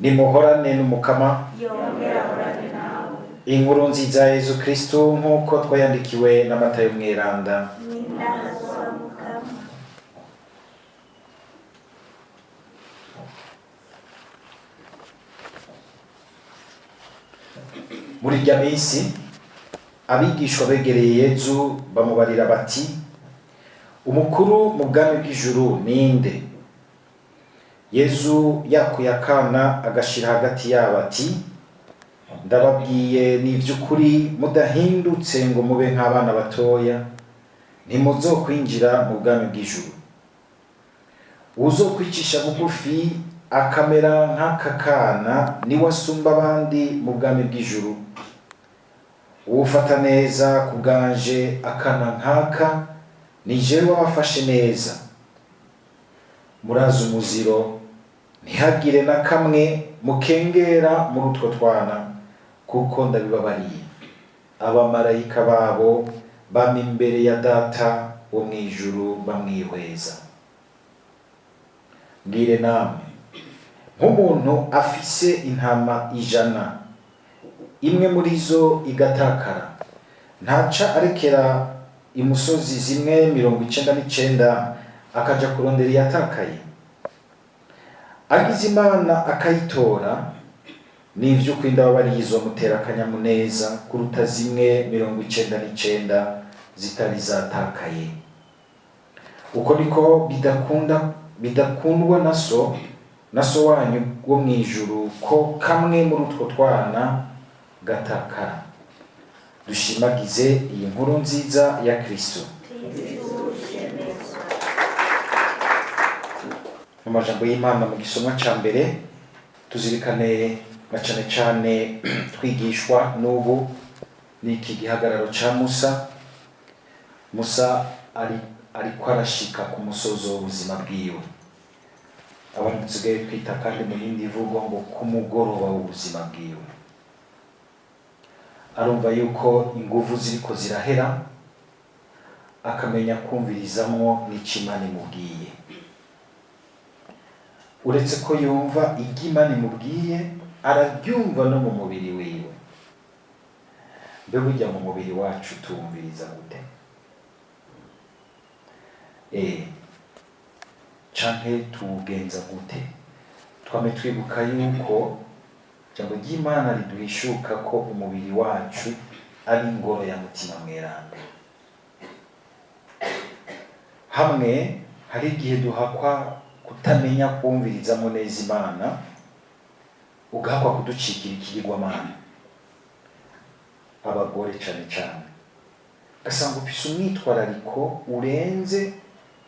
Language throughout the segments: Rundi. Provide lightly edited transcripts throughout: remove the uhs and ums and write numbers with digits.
Nimuhorane n'Umukama. Yongera ahorane nawe. Inkuru nziza ya Yezu Kristu nk'uko twayandikiwe na Matayo Mweranda. N'indahazo Mukama. Muri irya minsi abigishwa begereye Yezu bamubarira bati: "Umukuru mu bwami bw'ijuru ninde?" Yezu yakuye akana agashira hagati yabo ati: "Ndababwiye ni ivy'ukuri, mudahindutse ngo mube nk'abana batoya, ntimuzokwinjira mu bwami bw'ijuru. Uwuzokwicisha bugufi akamera nk'aka kana niwe asumba abandi mu bwami bw'ijuru. Uwufata neza ku bwanje akana nk'aka, ni jewe wabafashe neza. Murazi umuziro: ntihagire na kamwe mukengera muri utwo twana, kuko ndabibabariye, abamarayika babo bama imbere ya Data wo mw'ijuru bamwihweza. Mbwire namwe, nk'umuntu afise intama 100, imwe muri zo igatakara, ntaca arekera imusozi zimwe 99 akaja kurondera iyatakaye? Agize Imana akayitora, ni ivy'ukuri ndababariye, izomutera akanyamuneza kuruta zimwe 99 zitari zatakaye. Uko niko bidakunda bidakundwa na so wanyu wo mw'ijuru ko kamwe muri utwo twana gatakara." Dushimagize iyi nkuru nziza ya Kristo. Mu majambo y'Imana mu gisomwa ca mbere, tuzirikane na cane cane twigishwa n'ubu n'iki gihagararo ca Musa. Musa ariko arashika ku musozo w'ubuzima bwiwe, abandi dusigaye twita kandi mu yindi mvugo ngo ku mugoroba w'ubuzima bwiwe. Arumva yuko inguvu ziriko zirahera, akamenya kumvirizamwo n'ico Imana imubwiye. Uretse ko yumva ibyo Imana imubwiye, araryumva no mu mubiri wiwe. Mbe burya mu mubiri wacu tuwumviriza gute? Canke tuwugenza gute? Twame twibuka yuko ijambo ry'Imana riduhishuka ko umubiri wacu ari ingoro ya Mutima Mweranda. Hamwe hari igihe duhakwa kutamenya kumvirizamo neza Imana, ugahakwa kuducikira ikigirwamana, abagore cane cane, ugasanga ufise umwitwarariko urenze,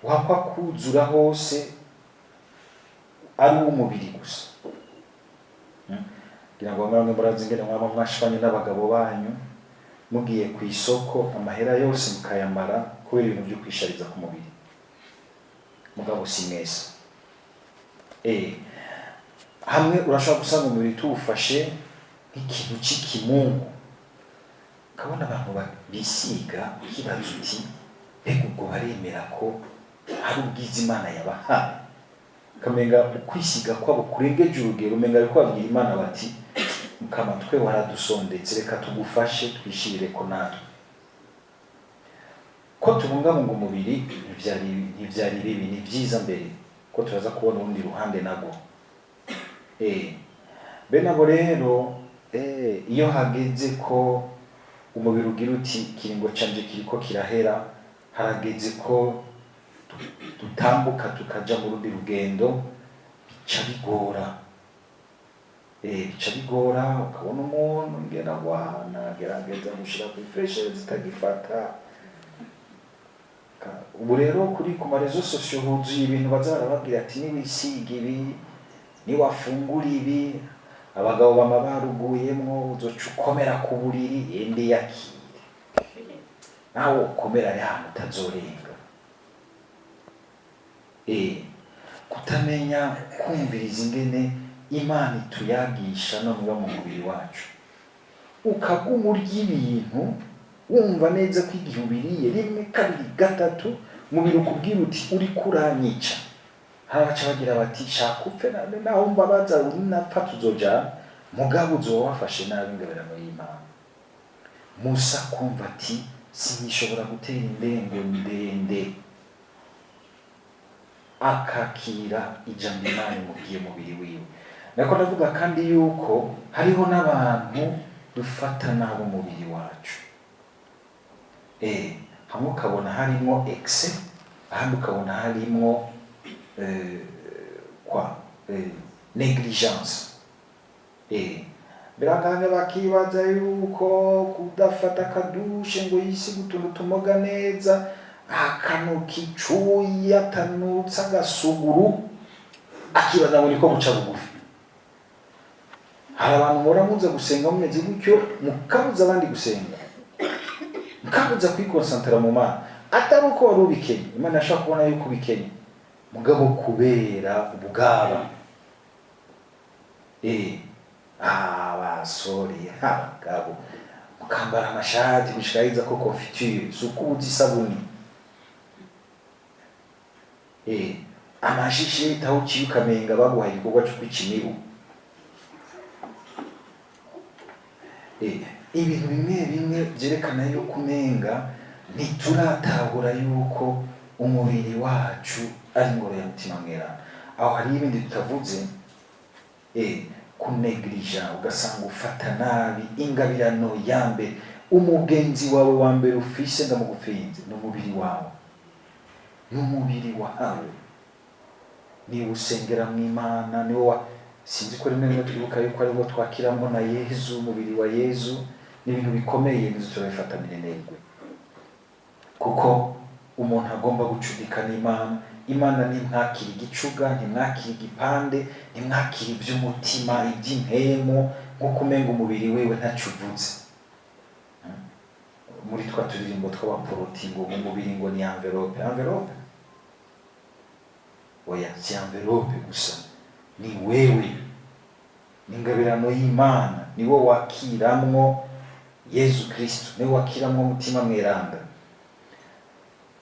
uhakwa kuzura hose ari uw'umubiri gusa. Ngira ngo bamwe bamwe murazi ingene mwaba mwashwanye n'abagabo banyu, mugiye ku isoko amahera yose mukayamara kubera ibintu vyo kwishariza ku mubiri. Mugabo si mwese. Hamwe urashobora gusanga umubiri tuwufashe nk'ikintu c'ikimungu, ukabona abantu bisiga, ukibaza uti: "Mbega ubwo baremera ko hari ubwiza Imana yabahaye?" Ukamenga ukwisiga kwabo kurengeje urugero, umenga bariko babwira Imana bati: "Mukama, twe waradusondetse, reka tugufashe twishirireko natwe." Ko tubungabunga umubiri ntivyari bibi, ni vyiza mbere, ko turaza kubona urundi ruhande nagwo. Bene abo rero, iyo hageze ko umubiri ugira uti: "Ikiringo canje kiriko kirahera, harageze ko dutambuka tukaja mu rundi rugendo", bica bigora. Bica bigora, ukabona umuntu ingene agwana, agerageza gushira kuri fraîcheur zitagifata. Ubu rero kuri ku ma réseaux sociaux huzuye ibintu baza barababwira ati: "Niwisiga ibi, niwafungura ibi", abagabo bama baruguyemwo, uzoca ukomera ku buriri. Ende yakire nawe ukomera ari ahantu utazorenga. Kutamenya kumviriza ingene Imana ituyagisha no muba mu mubiri wacu, ukaguma urya ibintu wumva neza ko igihe ubiriye rimwe, kabiri, gatatu, umubiri ukubwira uti: "Uriko uranyica." Hari abaca bagira bati: "Shaka upfe, naho mbabaza napfa tuzojana, mugabo uzoba wafashe nabi ingabirano y'Imana." Musa kumva ati: "Sinkishobora gutera indengo ndende," akakira ijambo Imana imubwiye umubiri wiwe. Nako ndavuga kandi yuko hariho n'abantu dufata nabi umubiri wacu. Hamwe ukabona harimwo excès, ahandi ukabona harimwo kwa négligence. Birangane bakibaza yuko kudafata akadushe ngo yisige utuntu tumoga neza, akanuka icuya, atanutse agasuguru, akibaza ngo niko guca bugufi. Hari abantu muhora muza gusenga mumeze gutyo, mukabuza abandi gusenga, mukabuza kwikonsantara mu Mana. Atari uko wari ubikenye, Imana yashobora kubona yuko ubikenye, mugabo kubera ubwaba, abasore, abagabo mukambara amashati gushika ko confiture, si uko ubuze isabuni, amashisheti aho uciye ukamenga baguhaye igikorwa cyo kwica imibu. Ibintu bimwe bimwe byerekana yuko umenga ntituratahura yuko umubiri wacu ari ingoro ya Mutima Mweranda. Aho hari ibindi tutavuze, kunegirija, ugasanga ufata nabi ingabirano ya mbere. Umugenzi wawe wa mbere ufise, ndamugufinze, ni umubiri wawe, ni umubiri wawe. Niba usengera mu Imana, niwo wa sinzi ko rimwe rimwe twibuka yuko ariwo twakiramo na Yezu. Umubiri wa Yezu ni ibintu bikomeye, nizo turabifata minenegwe, kuko umuntu agomba gucudika n'Imana. Imana ntimwakira igicuga, ntimwakira igipande, ntimwakira iby'umutima, iby'impemu, nk'uko umenga umubiri wiwe ntacyo uvuze. Muri twa turirimbo tw'abaporoti ngo umubiri ngo ni enveloppe. Enveloppe? Oya, si enveloppe gusa, ni wewe, ni ingabirano y'Imana, ni wo wakiramwo Yezu Kristo, ni wo wakiramwo Mutima Mweranda.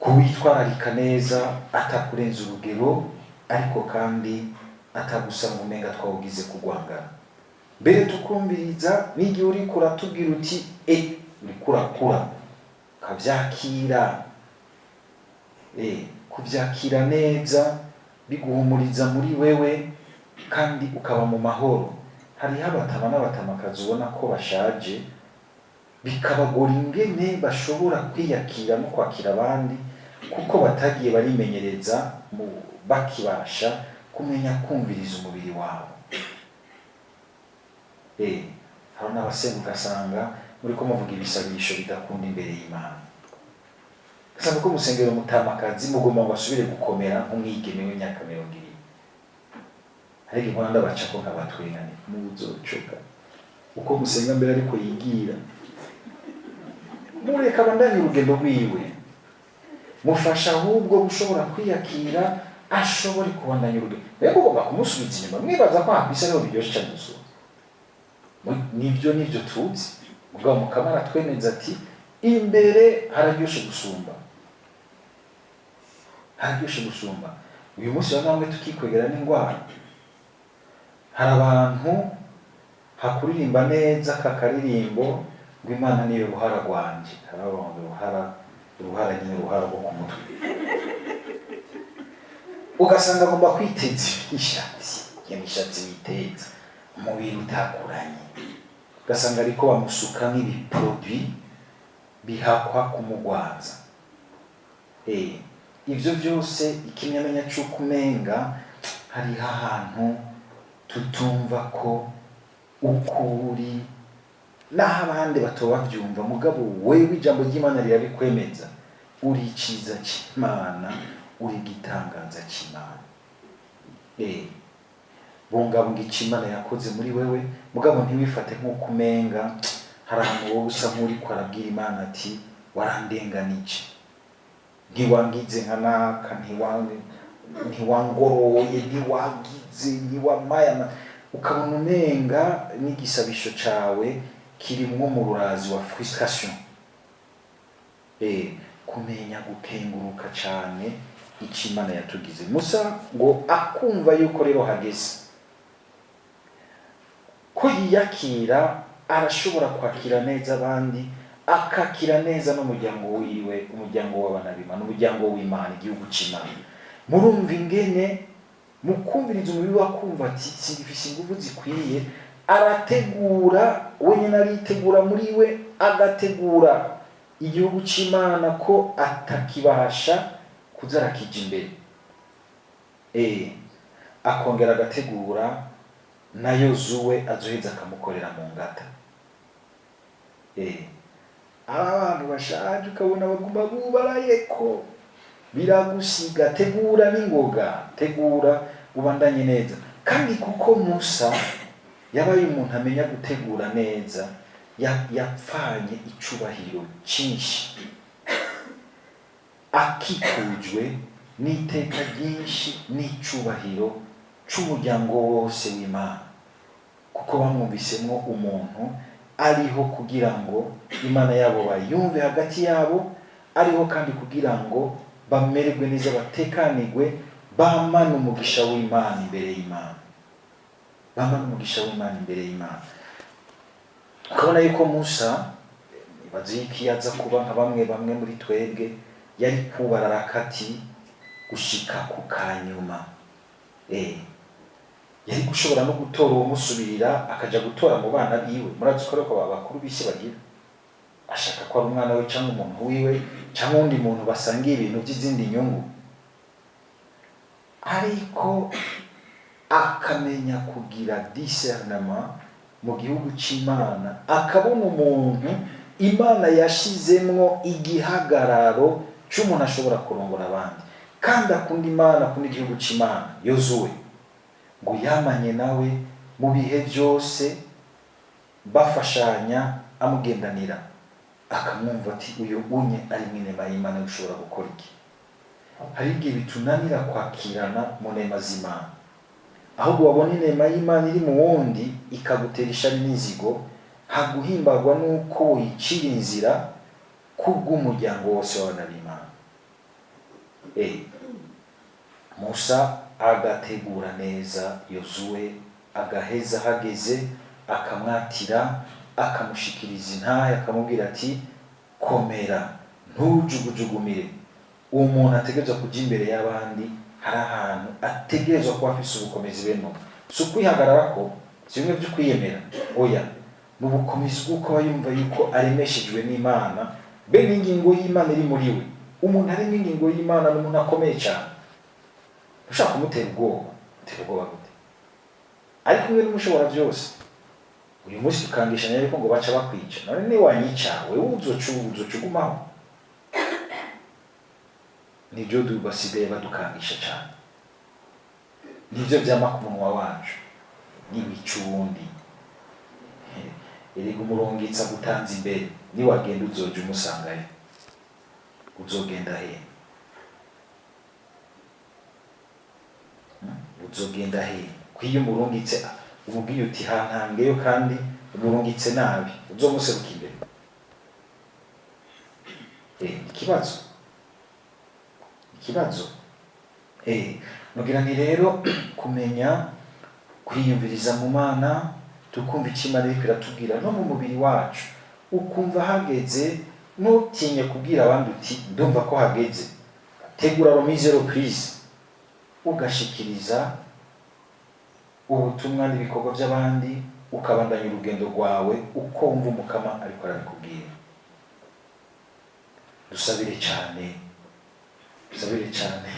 Kuwitwararika neza, atakurenza urugero, ariko kandi atagusa ngo umenga twawugize kugwangana. Mbere tukumviriza n'igihe uriko uratubwira uti uriko urakura, ukavyakira. Kuvyakira neza biguhumuriza muri wewe kandi ukaba mu mahoro. Hariho abatama n'abatamakazi ubona ko bashaje, bikabagora ingene bashobora kwiyakira no kwakira abandi, kuko batagiye barimenyereza mu bakibasha kumenya kumviriza umubiri wabo. Hari n'abasenga ugasanga muriko muvuga ibisabisho bidakunda imbere y'Imana, ugasanga ko musengero mutamakazi mugomba ngo asubire gukomera nk'umwigeme w'imyaka 20. Ariko inkora ndabaca ko nkabatwengane, muzocoka uko musenga mbere, ariko yigira mureka abandanye urugendo rwiwe, mufasha ahubwo gushobora kwiyakira, ashobore kubandanya urugendo. Mbega ugomba kumusubiza inyuma, mwibaza ko hakwisi ariho biryoshe cyane gusumba? Nibyo tuzi, mugabo Mukama aratwemeza ati: "Imbere hararyoshe gusumba, hararyoshe gusumba." Uyu munsi wa namwe tukikwegera n'indwara. Hari abantu hakuririmba neza aka karirimbo ngo "Imana niyo ruhara rwanje", hari abantu uruhara, uruhara nyine, uruhara rwo ku mutwe, ugasanga agomba kwiteza imishatsi, iyo mishatsi witeza umubiri utakuranye, ugasanga ariko bamusuka nk'ibiproduit bihakwa kumugwaza. Ivyo vyose ikimenyamenya c'uko umenga hariho ahantu tutumva ko ukuri, naho abandi batoba bavyumva, mugabo wewe ijambo ry'Imana rirabikwemeza: uri iciza c'Imana, uri igitangaza c'Imana. Bungabunga ico Imana yakoze muri wewe, mugabo ntiwifate nk'uko umenga hari ahantu wowe usa nk'uriko arabwira Imana ati: "Warandenganije, ntiwangize nka naka, ntiwangoroye, ntiwagize, ntiwamaye ukabona umenga n'igisabisho cawe kirimwo mu rurazi wa frustration. Kumenya gukenguruka cane. Icyo Imana yatugize. Musa ngo akumva yuko rero hageze ko yiyakira, arashobora kwakira neza abandi, akakira neza n'umuryango wiwe, umuryango w'abana b'Imana, umuryango w'Imana, igihugu c'Imana. Murumva ingene mu kumviriza umubiri we akumva ati singifise inguvu zikwiye, arategura wenyine, aritegura muri we, agategura igihugu c'Imana ko atakibasha kuza arakija imbere. Akongera agategura na Yozuwe azoheza akamukorera mu ngata. Ari abantu bashaje, ukabona baguma bubaraye ko biragusiga. Tegura n'ingoga, tegura ubandanye neza. Kandi kuko Musa yabaye umuntu amenya gutegura neza, yapfanye icubahiro cyinshi, akikujwe n'iteka ryinshi n'icubahiro c'umuryango wose w'Imana, kuko bamwumvisemwo umuntu ariho kugira ngo Imana yabo bayumve hagati yabo, ariho kandi kugira ngo bamererwe neza, batekanirwe, bamane umugisha w'Imana imbere y'Imana, bamane umugisha w'Imana imbere y'Imana. Ukabona yuko Musa, ibaze yuko iyo aza kuba nka bamwe bamwe muri twebwe, yari kubarara kati gushika ku kanyuma. Yari gushobora no gutora uwomusubirira, akaja gutora mu bana biwe. Murazi ko ariko abakuru b'isi bagira, ashaka ko ari umwana we cyangwa umuntu wiwe cyangwa uwundi muntu basangiye ibintu by'izindi nyungu, ariko akamenya kugira discernement mu gihugu c'Imana, akabona umuntu Imana yashizemwo igihagararo c'umuntu ashobora kurongora abandi, kandi akunda Imana, akunda igihugu c'Imana, Yozuwe. Ngo yamanye nawe mu bihe byose, bafashanya, amugendanira, akamwumva ati uyu unye ari mw'inema y'Imana, ushobora gukora iki. Hari igihe bitunanira kwakirana mu nema z'Imana, ahubwo wabona inema y'Imana iri mu wundi ikagutera ishari n'inzigo, haguhimbagwa n'uko wicira inzira kubw'umuryango wose w'abana b'Imana. Musa agategura neza Yozuwe, agaheza hageze akamwatira, akamushikiriza intahe, akamubwira ati komera, ntujugujugumire. Uwo muntu ategerezwa kuja imbere y'abandi, hari ahantu ategerezwa kuba afise ubukomezi. Bene ubu si ukwihagararako, si bimwe byo kwiyemera, oya, ni ubukomezi bw'uko aba yumva yuko aremeshejwe n'Imana, bene ingingo y'Imana iri muri we. Umuntu arimo ingingo y'Imana ni umuntu akomeye cyane, ushaka kumutera ubwoba, utera ubwoba gute ari kumwe n'Umushobora byose? Uyu munsi tukangishanya yuko ngo baca bakwica. None niwanyica wewe, uzoca ugumaho? Nibyo basigaye badukangisha cyane, nibyo byama ku munwa wacu: niwica uwundi, erega umurongitsa gutanza imbere, niwagenda uzoja umusangayo, uzogenda he? Uzogenda he? Kwiyo umurungitse umubwiye uti hantangeyo, kandi umurungitse nabi, uzomuseruka imbere? Ikibazo, ikibazo. Nugira nti rero kumenya kwiyumviriza mu Mana, tukumva icyo Imana iriko iratubwira no mu mubiri wacu, ukumva hageze, ntutinye kubwira abandi uti ndumva ko hageze. Tegura remise reprise, ugashikiriza ubutumwa n'ibikorwa by'abandi, ukabandanya urugendo rwawe uko wumva Umukama ariko arabikubwira. Dusabire cyane, dusabire cyane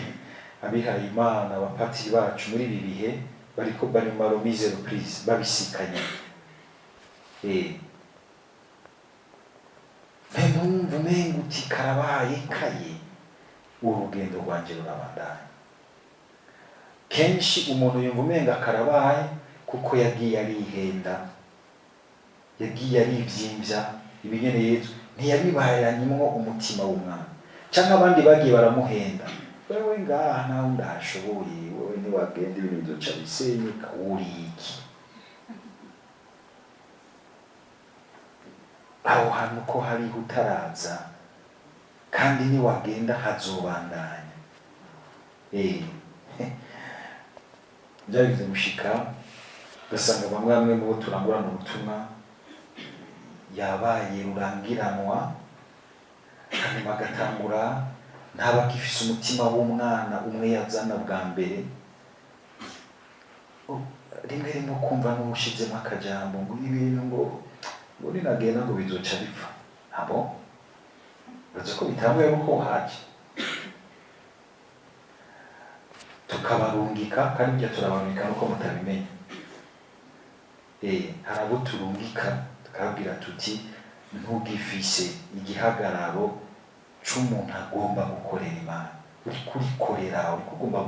abihaye Imana, abapatiri bacu muri ibi bihe bariko bari mu ma remise reprise, babisikanye. Mpe numva umenga uti karabaye kaye, urugendo rwanje rurabandanya. Kenshi umuntu yumva umenga karabaye kuko yagiye arihenda, yagiye arivyimbya ibinyene Yezu ntiyabibayanyimwo umutima w'umwana, canke abandi bagiye baramuhenda: wewe ngaha ntawe ndahashoboye, wewe niwagenda ibintu bizoca bisenyuka, uri iki aho hantu ko hariho utaraza, kandi niwagenda hazobandanya. Byabize gushika ugasanga bamwe bamwe mu bo turangurana ubutumwa yabaye rurangiranwa, hanyuma agatangura ntaba agifise umutima w'umwana umwe yazana bwa mbere. Rimwe rimwe ukumva n'uwushizemo akajambo ngo ibintu ngo ninagenda ngo bizoca bipfa. Abo uretse ko bitanguye kuko haje tukabarungika, kandi burya turabarungika nuko mutabimenya. Hari abo turungika tukababwira tuti ntugifise igihagararo c'umuntu agomba gukorera Imana, uriko urikorera, uriko ugomba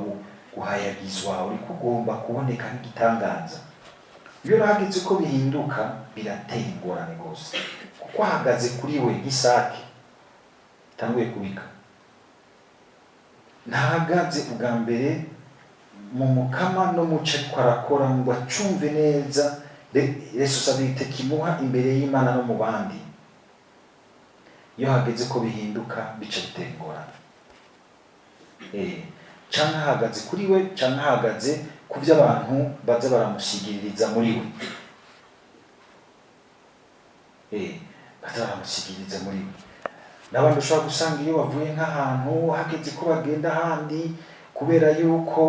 guhayagizwa, uriko ugomba kuboneka nk'igitangaza. Iyo hageze ko bihinduka biratera ingorane rwose, kuko ahagaze kuri we nk'isake itanguye kubika, ntahagaze ubwa mbere mu mukama no muco ariko arakora ngo acumve neza responsabilité kimuha imbere y'Imana no mu bandi. Iyo hageze ko bihinduka bica bitera ingorane. Canke ahagaze kuri we, canke ahagaze ku byo abantu baza baramusigiririza muri we. Baza baramusigiririza muri we. N'abandi ushobora gusanga iyo bavuye nk'ahantu hageze ko bagenda ahandi, kubera yuko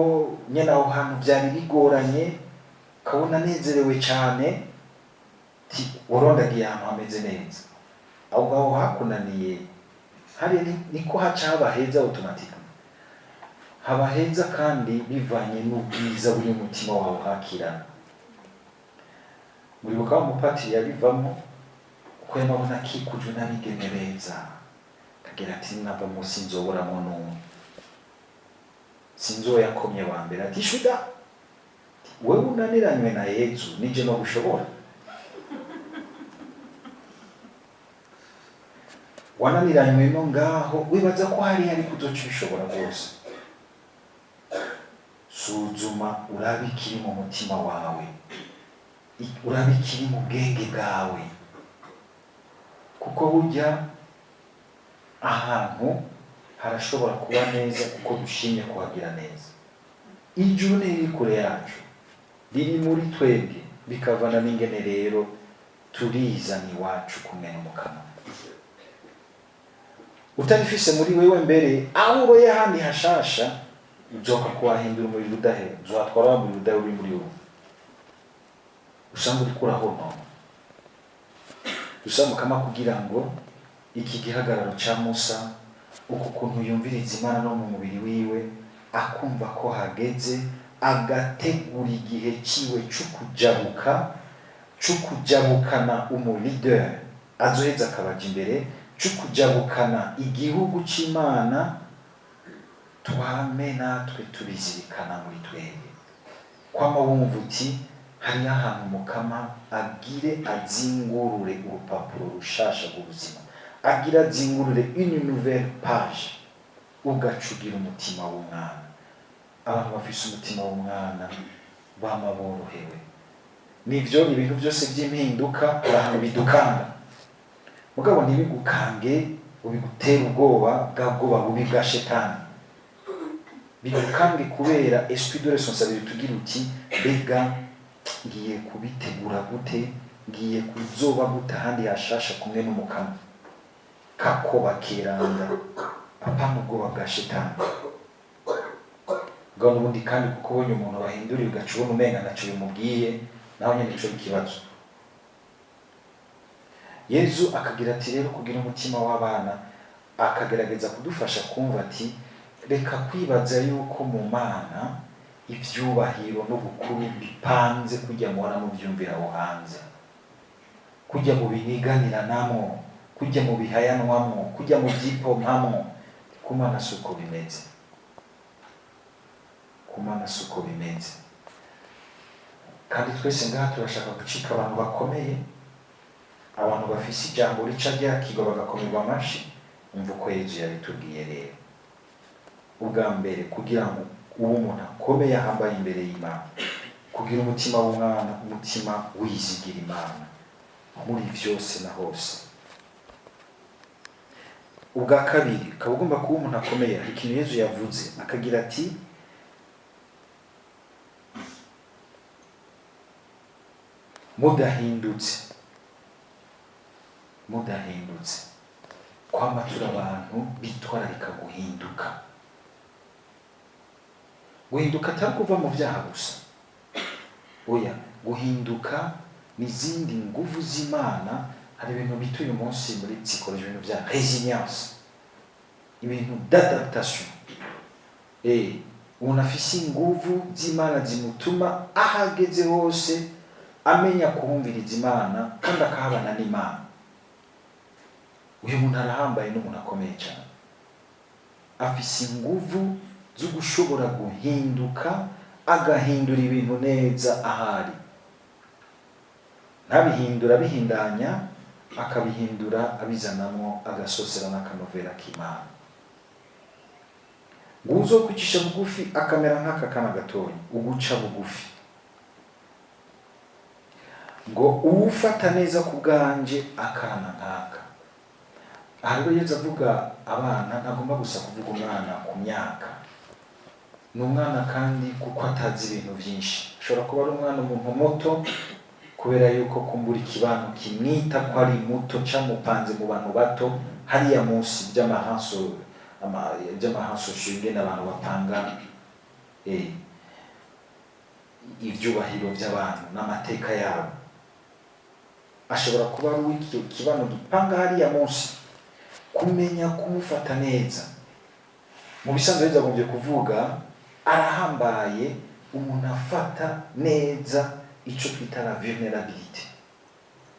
nyene aho hantu vyari bigoranye, ukabona anezerewe cane, ti warondagiye ahantu hameze neza, aho ngaho hakunaniye hariya niko haca haba heza automatique, haba heza kandi bivanye n'ubwiza buri mu mutima wawe hakirana. Muribuka wa mupatiri yabivamo uko yamabona akikujwe n'abigeme beza, akagira ati nava munsi nzoburamwo n'umwe, sinzoyakomye wa mbere, ati shuda wewe unaniranywe na Yezu nije no gushobora, wananiranywe no ngaho wibaza ko hariya ariko uzoca ubishobora rwose. Suzuma urabe ikiri mu mutima wawe, urabe ikiri mu bwenge bwawe, kuko burya ahantu harashobora kuba neza kuko dushimye kuhagira neza. Ijuru ntiriri kure yacu, riri muri twebwe, bikavana n'ingene rero turizana iwacu kumwe n'Umukama. Utarifise muri wewe mbere, aho uroye ahandi hashasha uzoka kuhahindura umuriro udahera, uzohatwara wa muriro udahera uri muri wowe, usanga uriko urahonona. Gusa Mukama kugira ngo iki gihagararo ca Musa, uku kuntu yumviriza Imana no mu mubiri wiwe, akumva ko hageze, agategura igihe ciwe c'ukujabuka, c'ukujabukana umu leader azoheza akabaja imbere, c'ukujabukana igihugu c'Imana, twame natwe tubizirikana muri twebwe. Kwama wumva uti hariho ahantu Mukama agire azingurure urupapuro rushasha rw'ubuzima, agira azingurure une nouvelle page, ugacugira umutima w'umwana. Abantu bafise umutima w'umwana bama borohewe. Nivyo ibintu byose by'impinduka hari ahantu bidukanga, mugabo ntibigukange ubigutere ubwoba, bwa bwoba bubi bwa shetani. Bigukange kubera esprit de responsabilité, ugira uti mbega ngiye kubitegura gute, ngiye kuzoba gute ahandi hashasha kumwe n'Umukama, kakoba keranda, apana ubwoba bwa shetani. Bwa n'ubundi kandi kuko ubonye umuntu bahinduriye ugaca ubona umenga ntaco bimubwiye, naho nyene ico ikibazo. Yezu akagira ati rero kugira umutima w'abana, akagerageza kudufasha kumva ati reka kwibaza yuko mu Mana ivyubahiro n'ubukuru bipanze kujya muhora muvyumvira aho hanze, kujya mu biniganiranamwo, kujya mu bihayanwamwo, kujya mu vyipompamwo. Ku Mana si uko bimeze, ku Mana si uko bimeze. Kandi twese ngaha turashaka gucika abantu bakomeye, abantu bafise ijambo rica ryakirwa bagakomerwa amashi. Umva uko Yezu yabitubwiye rero. Ubwa mbere, kugira ngo ube umuntu akomeye ahambaye imbere y'Imana, kugira umutima w'umwana, umutima wizigira Imana muri vyose na hose. Ubwa kabiri, ukaba ugomba kuba umuntu akomeye. Hari ikintu Yezu yavuze akagira ati Mudahindutse, mudahindutse. Kwama turi abantu bitwararika guhinduka. Guhinduka atari kuva mu byaha gusa, oya. Guhinduka ni izindi nguvu z'Imana. Hari ibintu bita uyu munsi muri psychologie ibintu bya résilience, ibintu d'adaptation. Umuntu afise inguvu z'Imana zimutuma aho ageze hose amenya kuhumviriza Imana kandi akahabana n'Imana. Uyu muntu arahambaye, n'umuntu akomeye cyane. Afise inguvu zo gushobora guhinduka, agahindura ibintu neza ahari, ntabihindura abihindanya, akabihindura abizanamwo agasosera n'akanovera k'Imana. Ngo uzo kwicisha bugufi akamera nk'aka kana gatoya, uguca bugufi. Ngo uwufata neza ku bwanje akana nk'aka. Aha rero Yezu avuga abana, ntagomba gusa kuvuga umwana ku myaka. Ni umwana kandi kuko atazi ibintu byinshi. Ashobora kuba ari umwana, umuntu muto, kubera yuko kumbura ikibano kimwita ko ari muto, camupanze mu bantu bato hariya munsi by'amahanso ingene abantu bapanga ivyubahiro by'abantu n'amateka yabo. Ashobora kuba ari uw'iki kibano gipanga hariya munsi. Kumenya kumufata neza, mu bisanzwe bizagombye kuvuga arahambaye umuntu afata neza ico twita la vulnérabilité,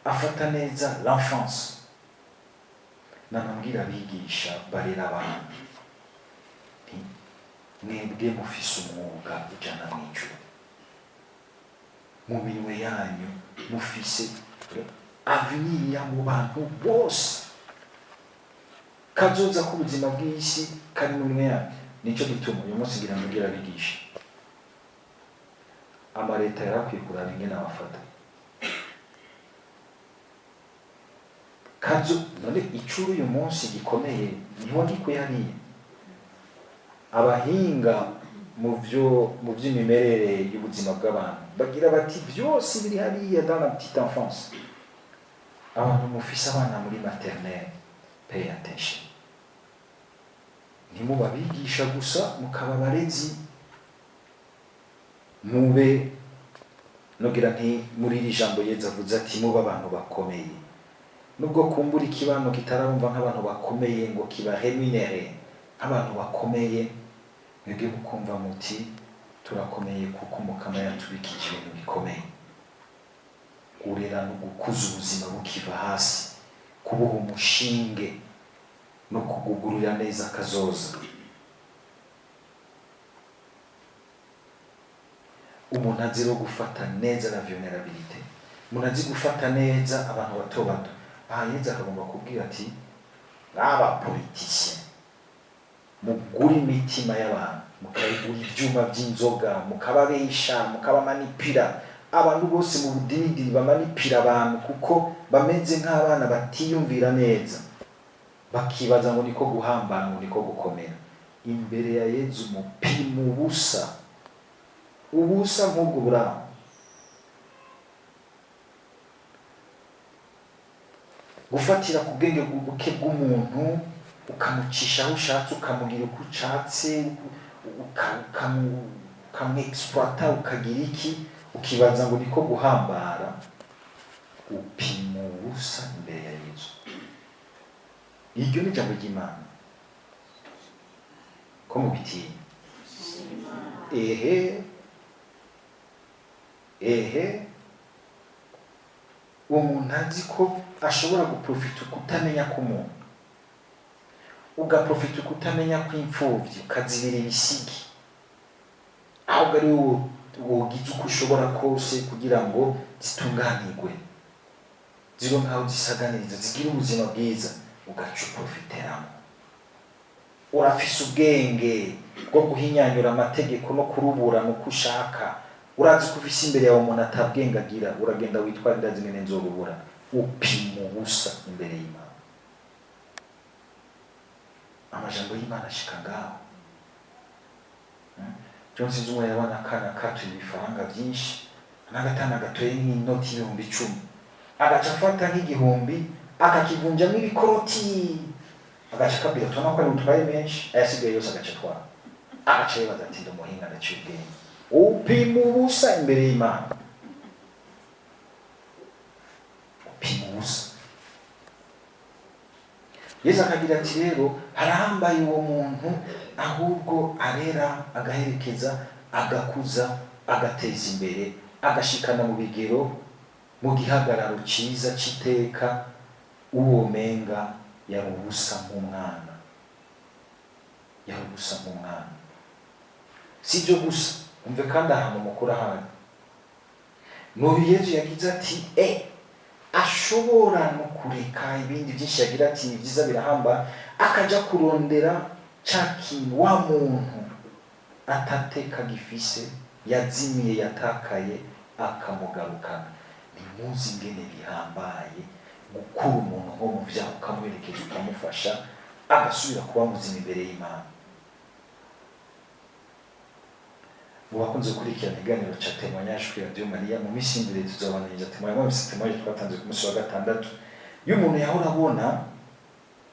afata neza l'enfance. Nanambwira abigisha barera abantu nti: "Mwebwe mufise umwuga ujana mw'ijuru mu minwe yanyu, mufise avenir mu bantu bose, kazoza k'ubuzima bw'isi kari mu minwe yanyu." Nico gituma uyu munsi ngira mbwira abigisha, amaleta yarakwiye kuraba ingene abafata kazo. None icuri uyu munsi gikomeye ntiwagikuye hariya? Abahinga mu vy'imimerere y'ubuzima bw'abantu bagira bati: "Byose biri hariya dans la petite enfance." Abantu mufise abana muri maternelle, pay attention. Ntimubabigisha gusa, mukaba abarezi, mube nogira nti muri iri jambo Yezu avuze ati: "Mube abantu bakomeye." Nubwo kumbura ikibano kitarabumva nk'abantu bakomeye ngo kibarémunère nk'abantu bakomeye, mwebwe mukumva muti: "Turakomeye kuko Umukama yatubikije ibintu bikomeye." Kurera no gukuza ubuzima bukiva hasi, kubuha umushinge no kugugurira neza akazoza. Umuntu azi rero gufata neza la vulnérabilité, umuntu azi gufata neza abantu bato bato. Aha Yezu akagomba kubwira ati: "Mwaba politiciens mugura imitima y'abantu, mukayigura ivyuma vy'inzoga, mukababesha, mukabamanipira." Abantu bose mu budinidini bamanipira abantu kuko bameze nk'abana batiyumvira neza, bakibaza ngo niko guhambana, ngo niko gukomera. Imbere ya Yezu mupima ubusa, ubusa nk'ubwo buraho. Gufatira ku bwenge buke bw'umuntu, ukamucisha aho ushatse, ukamugira uko ushatse, ukamwexploita, ukagira iki, ukibaza ngo niko guhambara, upima ubusa imbere ya Yezu. Iryo ni ijambo ry'Imana ko mubitinya. Ehe, ehe, uwo muntu azi ko ashobora guprofita ukutamenya k'umuntu, ugaprofita ukutamenya kw'imfuvyi, ukazibira ibisigi, ahubwo ari wowe wogize uko ushobora kose kugira ngo zitunganirwe, zironke aho zisaganiriza, zigire ubuzima bwiza, ugaca uprofiteramo. Urafise ubwenge bwo guhinyanyura amategeko no kuruburana uko ushaka. Urazi ko ufise imbere yawe umuntu atabwenge agira, uragenda witwara indazi ingene nzorubura. Upima ubusa imbere y'Imana. Amajambo y'Imana ashika ngaho. John, sinzi umwe yabona akana katuye ibifaranga byinshi. N'agatana gatoye nk'inoti 10.000, agaca afata nk'igihumbi akakivunjamo ibikoroti, agaca akabwira tubona ko ari butwaye menshi, ayasigaye yose agaca atwara, agaca yibaza ati: "Ndi umuhinga, ndaciye ubwenge." Upima ubusa imbere y'Imana, upima ubusa. Yesu akagira ati: "Rero harahambaye uwo muntu ahubwo arera, agaherekeza, agakuza, agateza imbere, agashikana mu bigero, mu gihagararo cyiza c'iteka uwo menga yari ubusa nk'umwana, yari ubusa nk'umwana." Si ibyo gusa, umve kandi ahantu mukuru ahari n'uyu Yezu yagize ati ashobora no kureka ibindi byinshi, yagira ati ni byiza birahamba, akaja kurondera ca kintu wa muntu atateka gifise, yazimiye, yatakaye, akamugarukana. Ntimuzi ingene bihambaye gukura umuntu nko mu vyaha, ukamwerekeza, ukamufasha agasubira kuba muzima imbere y'Imana. Mu bakunze gukurikirana ikiganiro ca témoignage kuri Radio Maria, mu minsi imbere tuzobaniriza témoignage, mwese témoignage twatanze ku munsi wa gatandatu y'umuntu yahora abona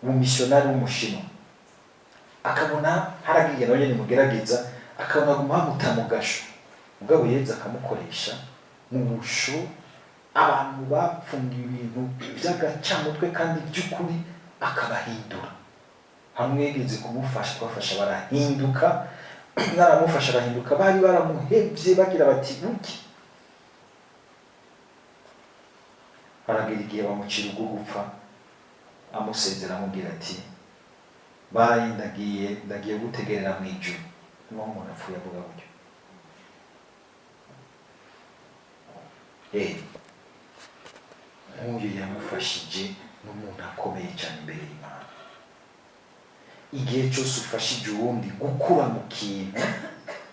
umumisiyonari w'umushinwa, akabona haragiye nawe nyene mugerageza, akabona aguma bamuta mu gasho, mugabo Yezu akamukoresha mu busho, abantu bapfungiye ibintu by'agacamutwe kandi by'ukuri akabahindura. Hamwe yigeze kumufasha, kubafasha, barahinduka, naramufasha arahinduka. Bari baramuhevye bagira bati buke, haragera igihe bamucira urwo gupfa, amusezera amubwira ati: "Bayi, ndagiye, ndagiye gutegerera mu ijuru." Niba umuntu apfuye avuga gutyo, nk'uyu yamufashije n'umuntu akomeye cyane imbere y'Imana. Igihe cyose ufashije uwundi gukura mu kintu,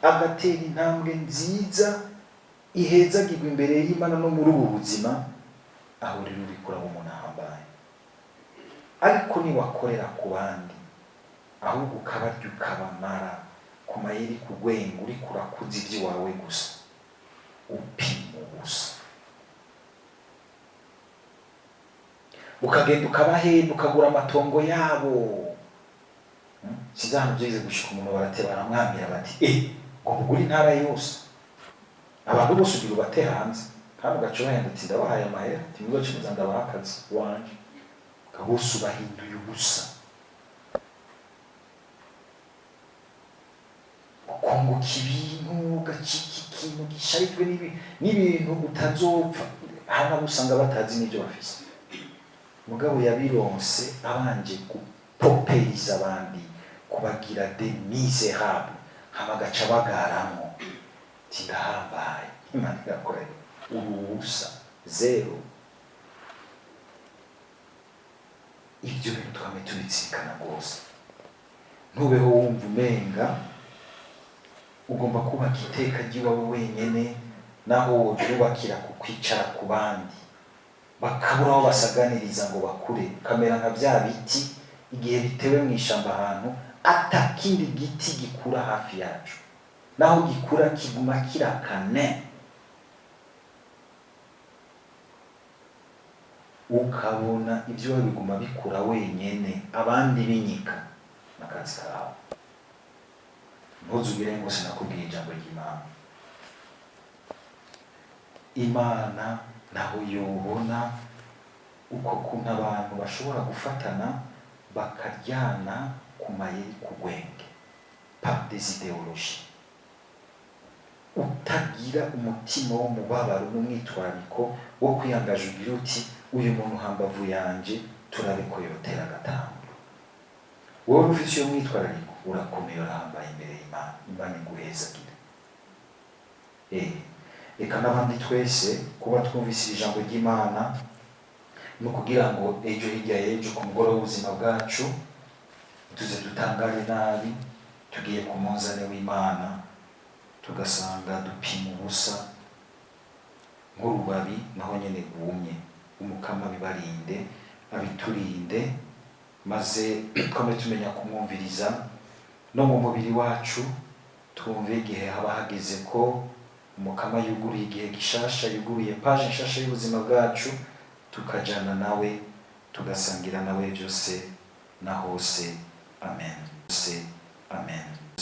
agatera intambwe nziza ihezagirwa imbere y'Imana no muri ubu buzima, aho rero uriko uraba umuntu ahambaye. Ariko niwakorera ku bandi, ahubwo ukabarya, ukabamara ku mayeri, ku rwengo, uriko urakuza iby'iwawe gusa, upima ubusa. Ukagenda ukabahenda, ukagura amatongo yabo. Sinzi ahantu byigeze gushika, umuntu barate baramwamira bati: "Ngo mugure intara yose, abantu bose ugira ubate hanze, kandi ugaca ubahenda ati: 'Ndabahaye amahera,' ati: 'Muzoce muza ndabaha akazi wanje.'" Bose ubahinduye ubusa. Ukunguka ibintu, ugacika ikintu gisharijwe n'ibintu utazopfa. Hari nabo usanga batazi n'ibyo bafise, mugabo yabironse abanje gupoperiza abandi, kubagira des misérables, hama agaca bagaramwo ati: "Ndahambaye, Imana irakorera." Urubusa, zéro. Ibyo bintu twame tubitsikana rwose. Ntubeho wumva umenga ugomba kubaka iteka ry'iwawe wenyene, naho woryubakira ku kwicara ku bandi bakabura aho basaganiriza ngo bakure, ukamera nka bya biti igihe bitewe mu ishamba, ahantu atakindi giti gikura hafi yacu, naho gikura kiguma kirakane. Ukabona ibyo biguma bikura wenyene, abandi binyika n'akazi kawe. Ntuzugire ngo sinakubwiye ijambo ry'Imana. Imana naho yobona uko kuntu abantu bashobora gufatana bakaryana ku mayeri, ku gwenge, par des idéologies, utagira umutima w'umubabaro n'umwitwarariko wo kwiyangaje, ugira uti: "Uyu muntu hambavu yanje, turabe ko yotera agatambwe." Wowe ufite iyo mwitwarariko, urakomeye, urahambaye imbere y'Imana. Imana iguhezagire. Reka n'abandi twese kuba twumvise iri jambo ry'Imana ni ukugira ngo ejo, hirya y'ejo, ku mugoroba w'ubuzima bwacu, tuze dutangare nabi tugiye ku munzane w'Imana, tugasanga dupima ubusa nk'urubabi naho nyene rwumye. Umukama bibarinde, abiturinde, maze twame tumenya kumwumviriza no mu mubiri wacu, twumve igihe haba hageze ko Umukama yuguruye igihe gishasha, yuguruye page nshasha y'ubuzima bwacu, tukajana nawe, tugasangira nawe byose na hose. Amen. Se amen.